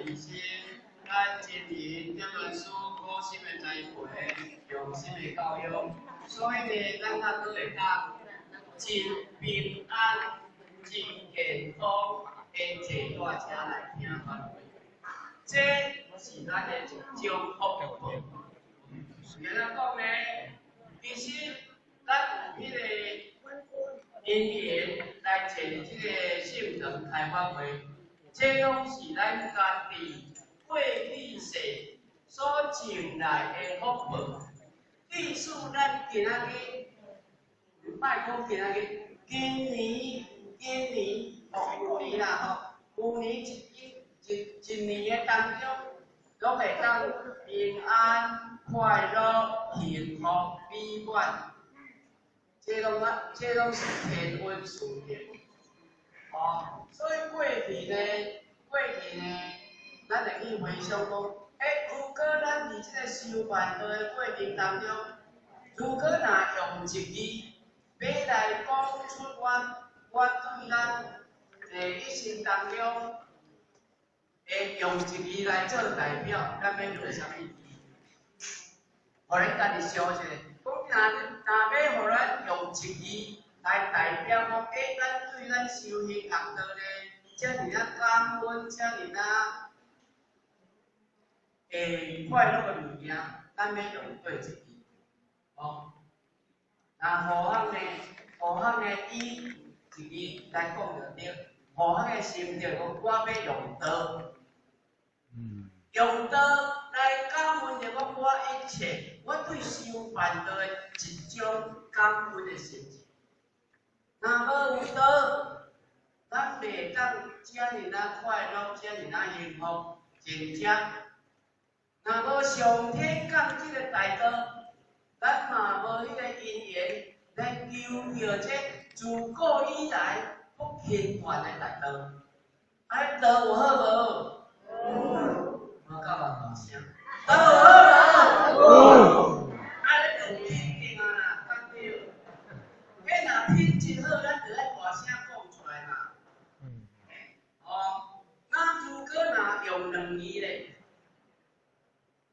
弟兄，咱真言点传师苦心的栽培，用心的教育，所以呢，咱猶閣會當真平安、真健康的坐佇遮來聽法會，這是咱的一種福報。按怎講呢？其實咱有彼個因緣來坐這個聖堂開法會，這攏是咱家己過去世所種來的福報。意思咱今仔日，莫講今仔日，今年今年哦，舊年啦吼，舊年一一一一年的當中，攏會當平安、快樂、幸福、美滿，這攏啊，這攏是天恩賜的，哦，所以過去呢，過去呢，咱會去回想講，欸，如果咱佇這個修辦道的過程當中，如果若用一字欲來講出我我對咱的一生當中，會用一字來做代表，咱欲用啥物字？予咱家己想一下，講若若欲予咱用一字來代表講，欸，咱對咱修行學道呢，遮爾仔感恩，遮爾仔會快樂的物件，咱欲用佗一字？哦，那何項呢？何項呢？以一字來講就對。何項的心得講，我欲用道，用道來感恩著講我一切，我對修辦道的一種感恩的心情。若無有道，咱袂當遮爾仔快樂，遮爾仔幸福，真正。若無上天降這個大道，咱嘛無彼個因緣來求著這自古以來不間斷的大道。啊，道有好無？無夠偌大聲。道有好無？啊，你著品質啊啦，對毋對？彼若品質好，咱就愛大聲講出來嘛。哦，那如果若用兩字咧，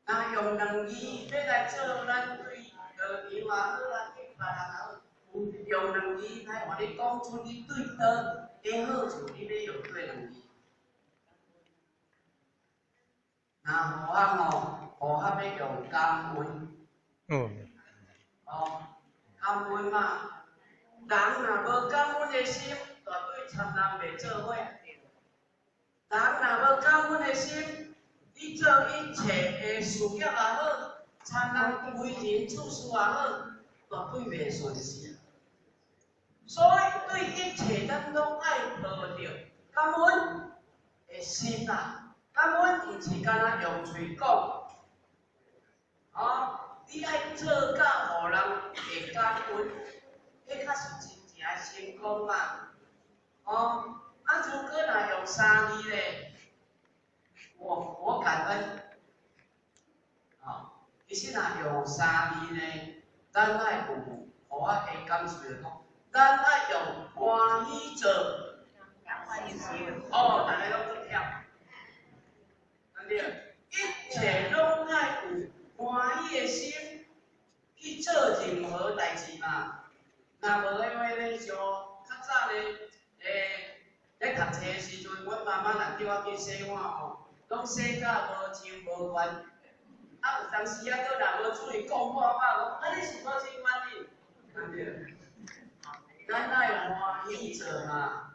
若用兩字欲來做咱對道場也好啦，對別人也好，有用兩字來予你講出你對道的好處，你欲用佗兩字？若何項哦，何項欲用感恩。哦，感恩嘛，人若無感恩的心，絕對參人袂做伙。人若無感恩的心，你做一切的事業也好，參人為人處事也好，絕對袂順勢。所以對一切咱攏愛抱著感恩的心啦。感恩毋是干焦用喙講，哦，你愛做到予人會感恩，彼才是真正的成功嘛。哦，啊，如果若用三字咧，我感恩，哦，其實若用三字呢，咱愛有，予我會感受著講，咱愛用歡喜做，哦，逐个攏足巧。對，一切攏愛有歡喜的心去做任何代誌嘛。若無的話咧，像較早咧，咧讀冊的時陣，阮媽媽若叫我去洗碗吼，攏洗甲無上無懸。啊，有當時啊，閣若無注意講破口講，啊，你是無穿懸哩？對毋對？咱愛歡喜做嘛，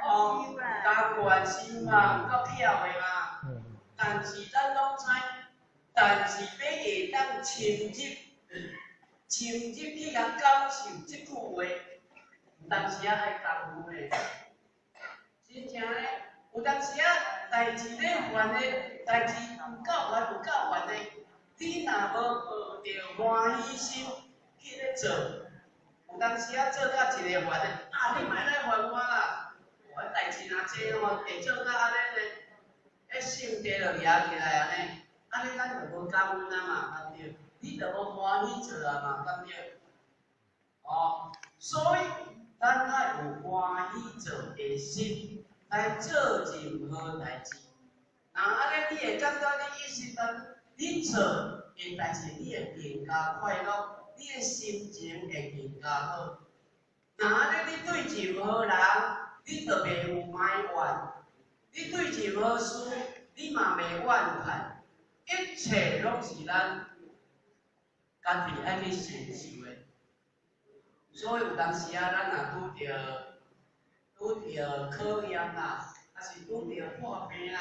哦，甘願收嘛，有夠巧的嘛。但是咱攏知，但是欲會當深入、深入去共感受這句話，有當時仔愛功夫咧。真正咧，有當時仔代誌咧煩的，代誌有夠煩有夠煩的，你若無抱著歡喜心去咧做，有當時仔做到一個煩的，啊，你莫來煩我啦！我代誌若濟吼，會做到按呢呢。彼心地就壓起來按呢，按呢咱就無感恩啊嘛，對毋對？你就無歡喜做啊嘛，對毋對？哦，所以咱愛有歡喜做的心來做任何代誌。若按呢，你會感覺你一生當中你做的代誌，你會更加快樂，你的心情會更加好。若按呢，你對任何人，你就袂有埋怨；你對任何事，你嘛袂怨嘆。一切攏是咱家己愛去承受的。所以有當時啊，咱若拄著考驗啦，抑是拄著破病啦，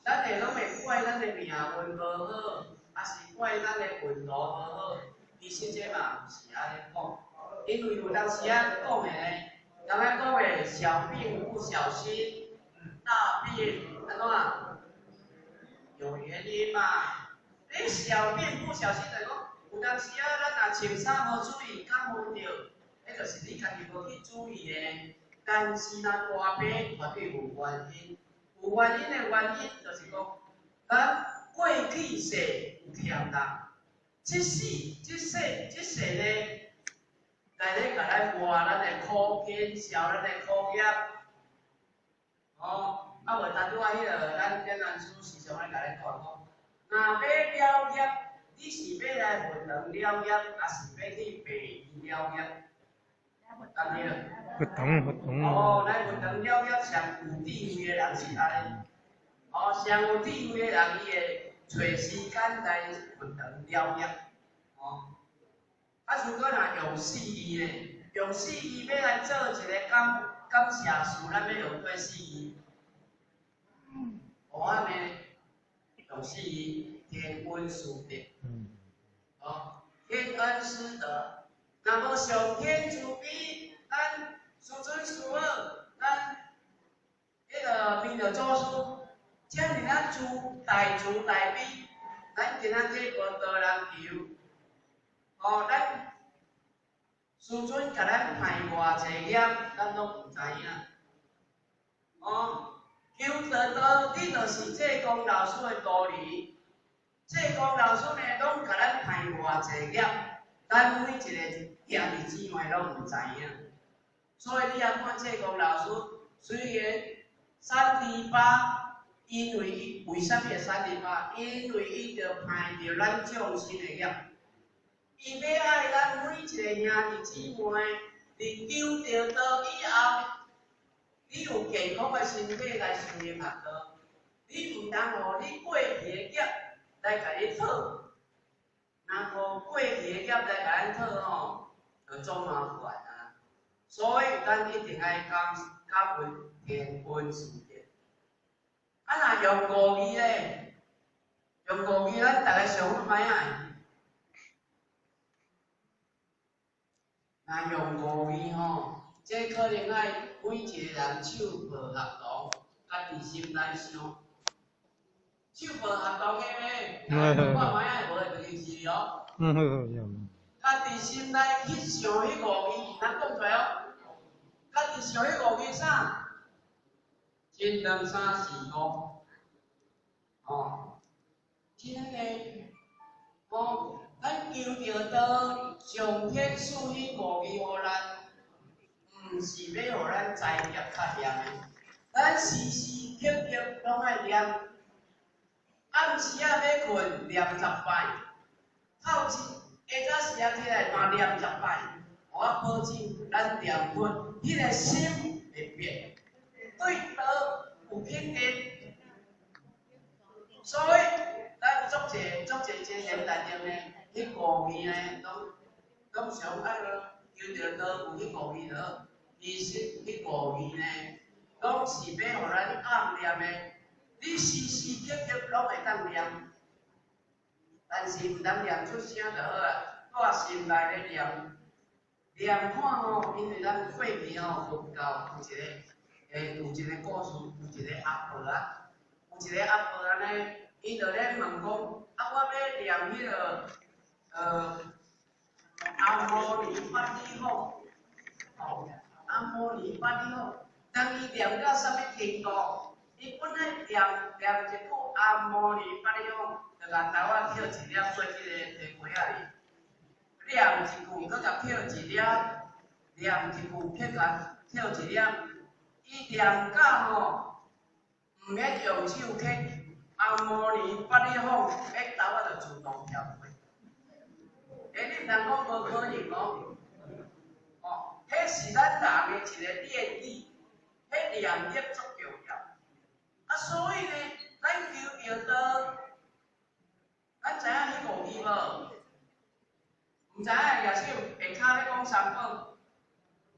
咱會攏會怪咱的命運無好，抑是怪咱的運途無好。其實這嘛毋是按呢講，因為有當時啊講的呢，人咧講的小病不小心，大病按怎？有原因嘛。你小病不小心就講，有當時啊，咱若穿衫無注意感冒著，彼就是你家己無去注意的。但是若大病絕對有原因，有原因的原因就是講，咱過去世有欠人，這世、這世、這世呢，來咧共咱活咱的苦根，消咱的苦業。哦，啊無拄拄仔彼个咱點蘭師時常咧共咱講講，若欲了業，你是欲來佛堂了業，抑是欲去病院了業？敢對？佛堂，佛堂。哦，來佛堂了業，上有智慧的人是按呢。哦，上有智慧的人，伊會揣時間來佛堂了業。哦，啊，如果若用四字呢？用四字欲來做一个感謝詞，咱欲用佗四字？哦，按呢，用四字，天恩師德。哦，天恩師德。若無上天慈悲，咱師尊師母，咱彼个彌勒祖師，遮爾仔慈大慈大悲，咱今仔日無道人求，哦，咱師尊共咱派偌濟業，咱攏毋知影。哦，求道道，你就是濟公老師的徒兒，濟公老師呢，攏共咱派偌濟業，咱每一個兄弟姊妹攏毋知影。所以你也看濟公老師，雖然三支八，因為伊為啥物會三支八？因為伊著派著咱眾生的業，伊欲愛咱每一個兄弟姊妹，佇求著道以後，你有健康的身體來修行學道，你毋通予你過去的業來共你討，若予過去的業來共咱討吼，就足麻煩啊！所以咱一定愛感恩天恩師德。啊，若用五字咧，用五字，咱逐个想看覓仔？若用五字吼，這可能愛每一個人手抱合同，家己心內想。手抱合同的咩？看覓仔，無會記是哦。家己心內去想彼五字，咱講出來哦。家己想彼五字啥？一、兩、三、四、五。哦，真的，哦，咱求著道，上天賜彼五字予咱，毋是欲予咱災業較嚴的，咱時時刻刻攏愛念。暗時仔欲睏念十擺，透早下早時仔起來嘛念十擺，我保證咱念佛，彼个心會變，對道有肯定。所以咱足濟足濟這現代人呢，彼五字呢，攏想愛求著道有彼五字就好。其實彼五字呢，攏是欲予咱暗念的。你時時刻刻攏會當念，但是毋通念出聲就好啊。蹛心內咧念，念看吼，因為咱過去吼佛教有一个，有一個故事，有一个阿婆啊，有一個阿婆按呢，伊就咧問講，啊，我欲念彼个，唵嘛呢叭咪吽，吼，唵嘛呢叭咪吽，當伊念到啥物程度？伊本來念念一句唵嘛呢叭咪吽，就共豆仔捡一粒做這个提粿仔裡，念一句，閣共捡一粒，念一句，閣共捡一粒，伊念到吼，毋免用手去红毛泥八里风，彼豆仔就自动跳过。欸，你毋通讲无可能哦。哦，彼是咱人的一个念力，彼念力足重要。啊，所以呢，咱求药道，咱知影彼五字无？毋知影举手，下跤咧讲三宝，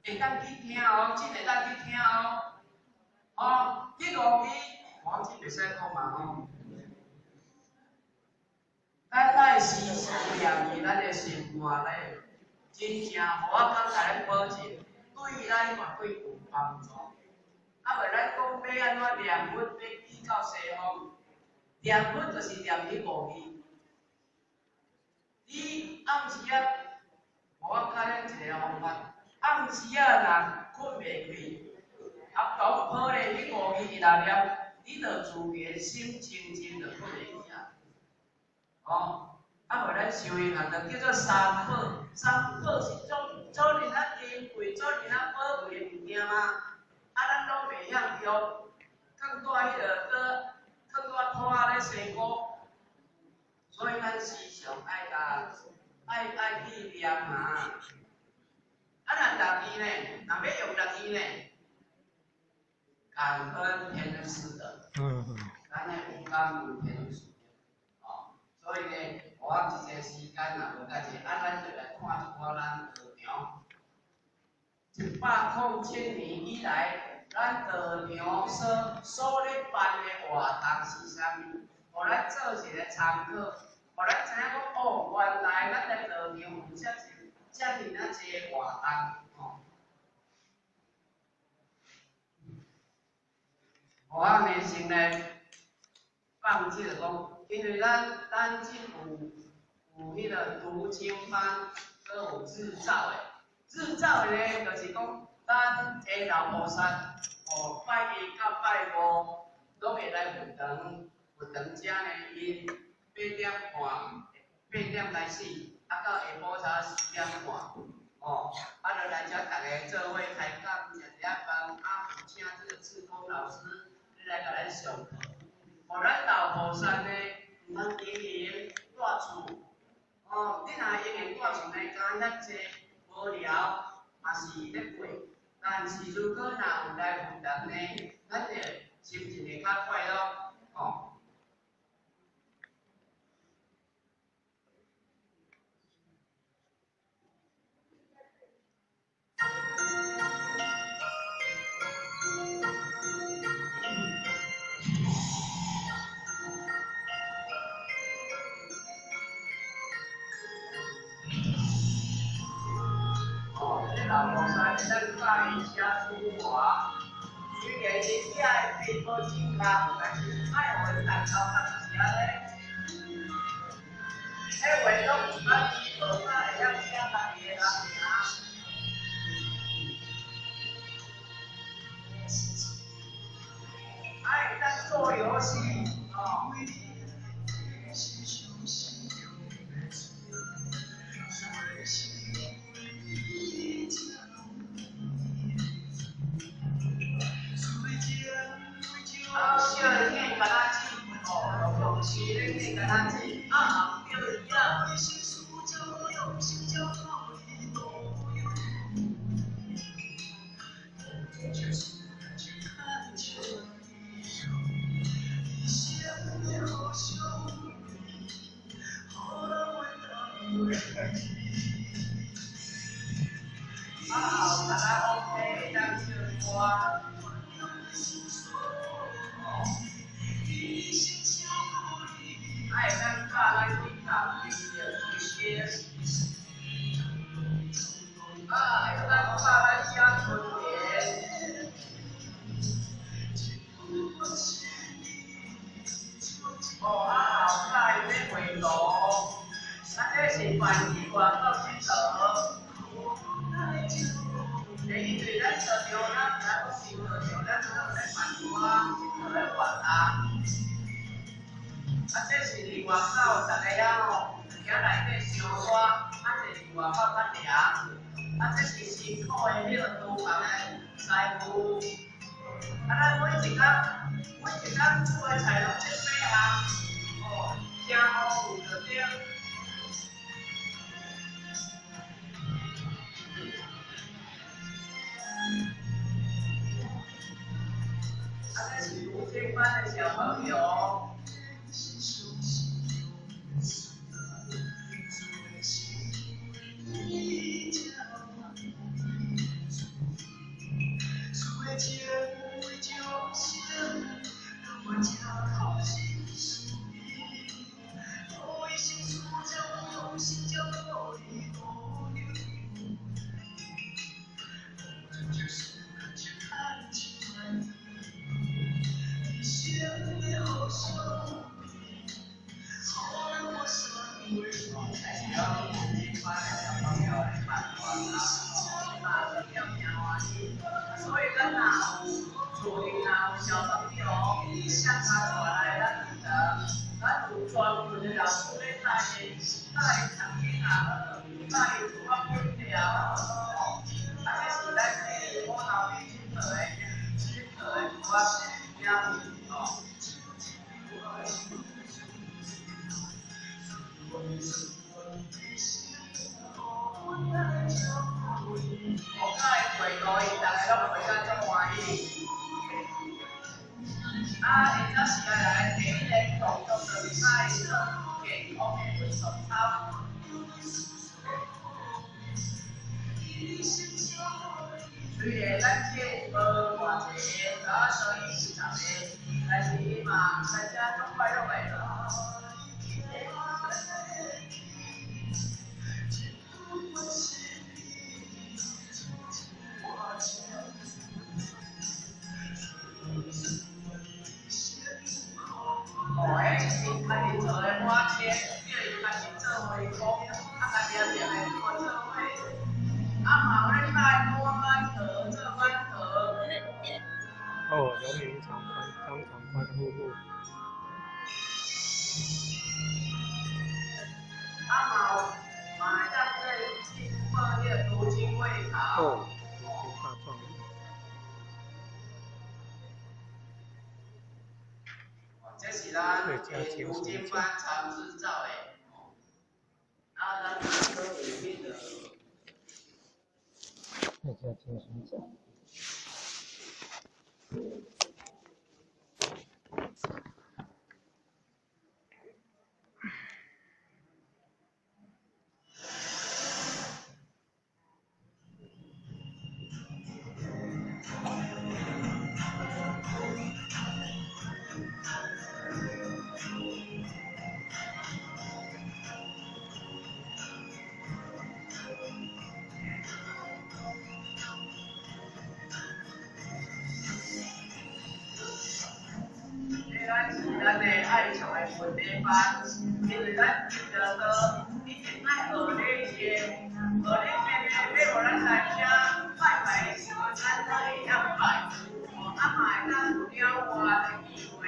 会当去听哦，真会当去听哦。哦，彼五字，我真袂使讲嘛吼。咱爱时时念伫咱的心肝内，真正予我感觉咱保证，对咱绝对有帮助。啊，无咱讲欲按怎念佛，欲去到西方，念佛就是念彼五字。你暗时仔，我教恁一个方法，暗时仔若睏袂开，啊，强迫咧彼五字一直念，你就自然心清净就睏会去啊。哦，啊无咱修行啊，就叫做三宝，三宝是足足尔仔珍贵、足尔仔宝贵的物件嘛。啊，咱攏袂晓用，囥佇彼个倒，囥佇土仔咧生菇，所以咱时常爱共爱爱去念啊。啊，若六字呢？若欲用六字呢？感恩天恩师德，咱爱有感恩天恩师德，哦，所以呢，我这个时间也无较济，啊，咱就来看一寡咱道场。107年以来，咱道场所咧办的活动是啥物？予咱做一个参考，予咱知影讲哦，原来咱的道场有遮济遮尔仔济活动，吼。我呢先来放这个讲，因为咱这有彼个读经班，阁有日照的，日照的呢，就是讲咱的老菩萨，哦，拜一到拜五，拢会来佛堂，佛堂遮呢，𪜶8点半，8点开始，啊到下晡差4点半，哦，啊就来遮逐家做伙开讲，食一下饭，啊有请这个志工老师来共咱上课。予咱老菩萨呢，毋通闲闲蹛厝，哦，你若闲闲蹛厝呢，敢遐济无聊，嘛是咧过。但是如果若有来佛堂呢，咱就心情会较快乐，吼。哦，这老菩萨会当教伊写书法，虽然伊写的笔无正确，但是爱予𪜶重头读写咧。彼话拢毋捌，无早会晓写家己的人名。啊，会当做游戏，哦。啊，小的念橄榄子，哦，用时咧念橄榄子，啊，后钓鱼仔。啊，后卡拉 OK 会当唱歌。哦。啊，会当教咱去教伊着一些。啊，会当教咱写春联。哦，啊，后教伊咧画图。啊，这是办去外国𨑨迌。因为咱道场，咱毋知讲是道场，咱拢有咧办一寡𨑨迌的活动。啊，这是伫外口，逐家遐吼，遐内底烧热，啊，这伫外口较凉。啊，这是辛苦的彼个厨房的师傅。啊，咱每一工，每一工煮的菜拢这八项。啊，這是讀經班的小朋友。所以咱若有厝裡若有小朋友，向他帶來咱有得，咱有專門的老師咧帶伊，帶伊讀經也好，帶伊做啊本地也好，吼，啊，這是咱這個虎頭里佚佗的，佚佗的一寡表演，吼。哦，甲伊陪到伊，逐个攏陪甲足歡喜。啊，現在是愛來第一個動作，就是愛做健康的運動操。雖然咱這無偌濟個，所以10個，但是嘛，大家足快樂的。哦，彼是家己做的火車，叫伊家己做回工，啊，家己也踮的做做伙。啊，嘛有咧帶摸馒頭做馒頭。哦，劉明長寬，張長寬夫婦。啊，嘛有嘛會當做去看彼個讀經會考。哦，讀經大狀元。這是咱讀經班常制造的，啊，咱閣有彼個。客家精神獎。咱的愛唱的文理班，因為咱求著道一定愛學禮節，學禮節呢，欲予咱來遮拜拜的時陣，咱才會曉拜，哦，啊嘛會當有了活的機會。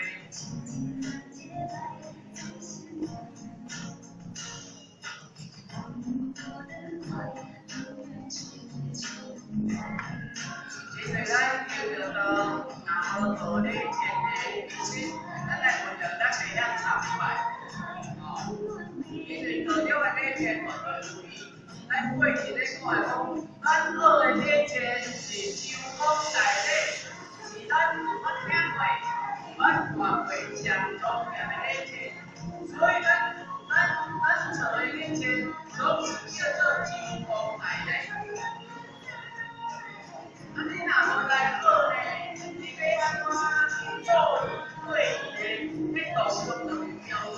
因為咱求著道，若無學禮節呢，其實咱來問著咱袂曉參拜，哦，因為道中的禮節無對位，咱過去咧看講，咱學的禮節是周公大禮，是咱捌聽過、捌看過上莊嚴的禮節，所以咱做的禮節攏是叫做周公大禮。啊，你若無來學呢，你欲按怎做對呢？彼動作就有標準。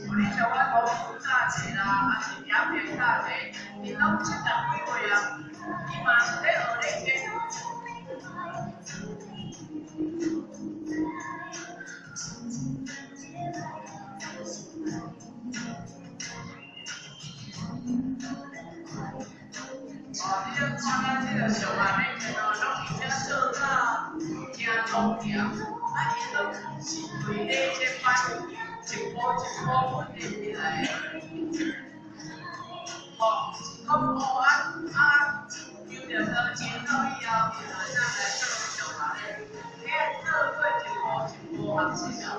哦，你像阮公司早節啦，還是點點早節，伊攏70幾歲啊，伊嘛是咧學禮節。哦，你咧看咱這個上下禮節哦，攏佇遮做甲誠莊嚴，啊，伊攏是對禮節班一步一步訓練起來的。哦，是講哦啊，求著道知道以後，伊就會當來做上下禮，你愛做過一步一步學習啊。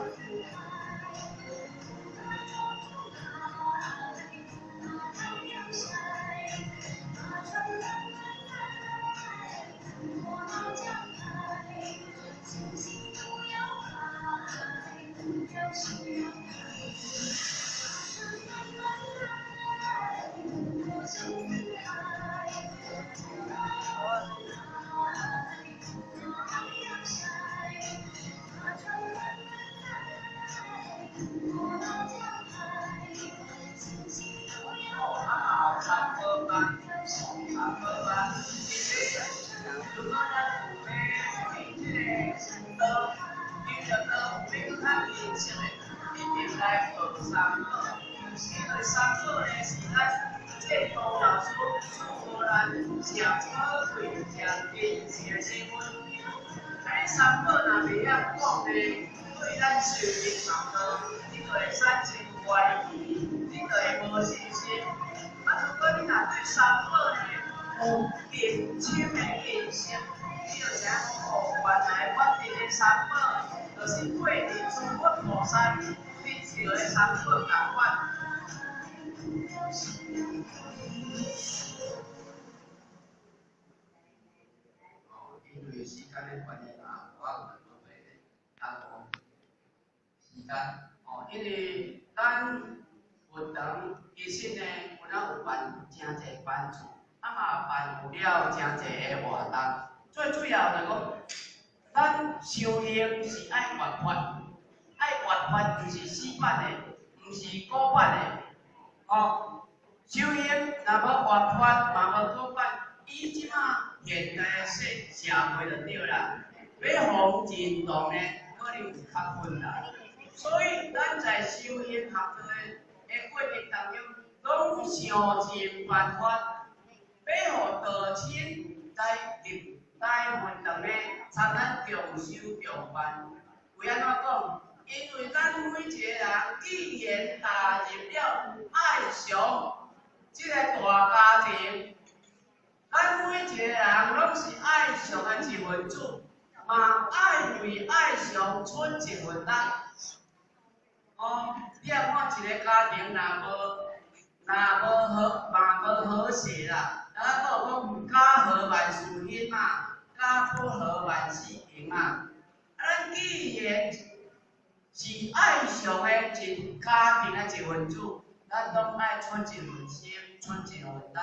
一个礼物。啊，你三宝若袂晓讲呢，对咱修行学道，你就会产生怀疑，你就会无信心。啊，如果你若对三宝呢有认深的认识，你就知影讲哦，原来阮伫咧三宝，就是过去诸佛菩萨咧笑的三宝仝款。哦，因为时间的关系啊，我有准备耽误时间。哦，因为咱佛堂其实呢，有哪有办诚济班次，啊嘛办有了诚济的活动。最主要就讲，咱修行是爱活泼，爱活泼，毋是死板的，毋是古板的。哦，修行若无活泼，嘛无古板，以这马现代的社会就对啦，欲予认同的可能有较困难。所以咱在修行学道的过程当中，拢想尽办法，欲予道亲来入来佛堂咧参咱共修共办。为按怎讲？因为咱每一个人既然踏入了爱上这个大家庭，咱每一个人拢是爱上的一份子，嘛爱为爱上出一份力。哦，你啊看一个家庭若无和嘛无和谐啦，啊，阁有讲家和万事兴嘛，家不和万事兴嘛。啊，咱既然是爱上的一家庭的一份子，咱拢爱出一份心，出一份力，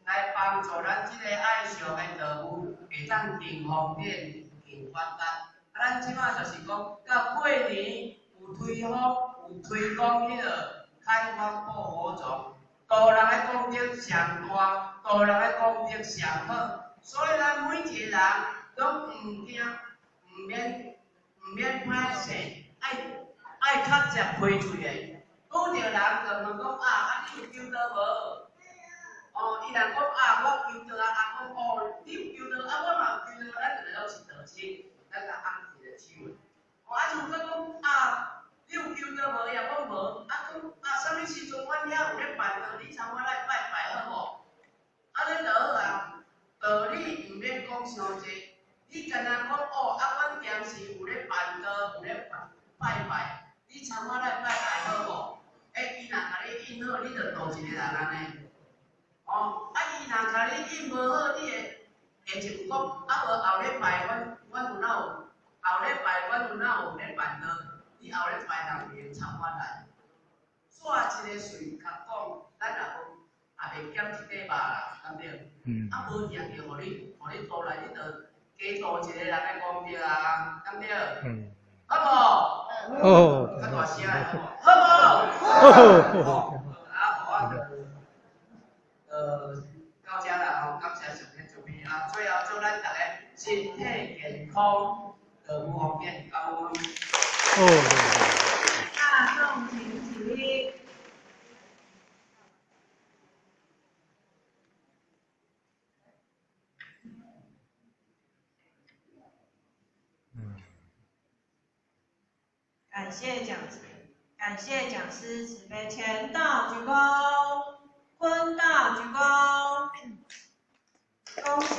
来帮助咱这个爱上的道务会当更方便、更发达。啊，咱这马就是讲，到过年有推广、有推广彼个开发布火种，度人的功德上大，度人的功德上好，所以咱每一个人拢毋惊、毋免歹势，爱较捷开喙的。拄著人就问讲啊，啊你有求道无？哦，伊若讲啊，我求道啊，啊讲哦，你有求道啊，我嘛有求道，咱就拢是道亲，咱共按一个手的。哦，啊如果讲啊，你有求道无？伊若讲无，啊讲啊，啥物时阵阮遐有咧办道，你参我来拜拜好无？按呢就好啊，道理毋免讲伤济，你干焦讲哦，啊，阮平时有咧办道，有咧拜拜，你参我来拜拜好无？欸，伊若共你应好，你就度一个人按呢。哦，啊，伊若共你应无好，你会下一步讲，啊无后礼拜阮有哪有，后礼拜阮有哪有咧办道，你后礼拜人会参我来。煞一个喙较讲，咱也无也袂减一块肉啦，敢对？啊，无定着予你度来，你就加度一个人的功德啊，敢对？好无？哦。较大声的好无？好无？啊，我到遮啦吼，感谢上天慈悲啊！最后祝咱逐个身体健康，道务方便，感恩。哦。大众请起立。感谢讲师慈悲，前道鞠躬，坤道鞠躬，恭喜，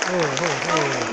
恭喜。